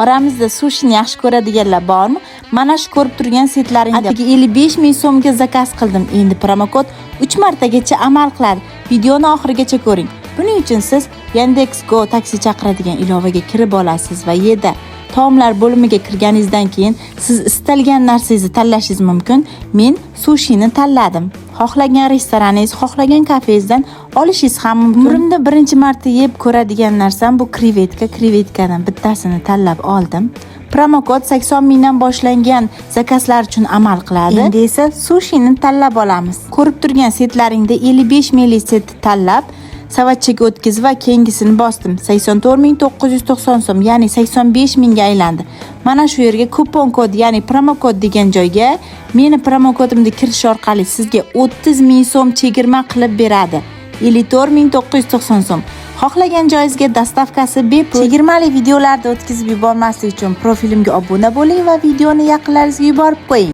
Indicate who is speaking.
Speaker 1: Oramizda sushini yaxshi ko'radiganlar bormi? Mana shu ko'rib turgan setlaringda atigi 55 ming so'mga zakaz qildim. Endi promokod 3 martagacha amal qiladi. Videoni oxirigacha ko'ring. Buning uchun siz Yandex Go taksi chaqiradigan ilovaga kirib olasiz va "Еда", taomlar bo'limiga kirganingizdan keyin siz istalgan narsangizni tanlashingiz mumkin. Men sushini tanladim. Xohlagan restoraningiz, xohlagan kafengizdan olishingiz ham mumkin. Umrimda birinchi marta yeb ko'radigan narsam bu krevetka. Krevetkadan bittasini tanlab oldim. Promokod 80 mingdan boshlangan zakazlar uchun amal qiladi. Endi esa sushini tanlab olamiz. Ko'rib turgan setlaringda 55 minglik setni tanlab, savatchaga o'tkazib va keyingisini bosdim. 84 990 so'm, ya'ni 85 mingga aylandi. Mana shu yerga kupon kod, ya'ni promokod degan joyga meni promokodimni kirish orqali sizga 30 ming so'm chegirma qilib beradi. 54 990 so'm. Xohlagan joyingizga доставка si bepul. Chegirmali videolarni o'tkazib yubormaslik uchun profilimga obuna bo'ling va videoni yaqinlaringizga yuborib qo'ying.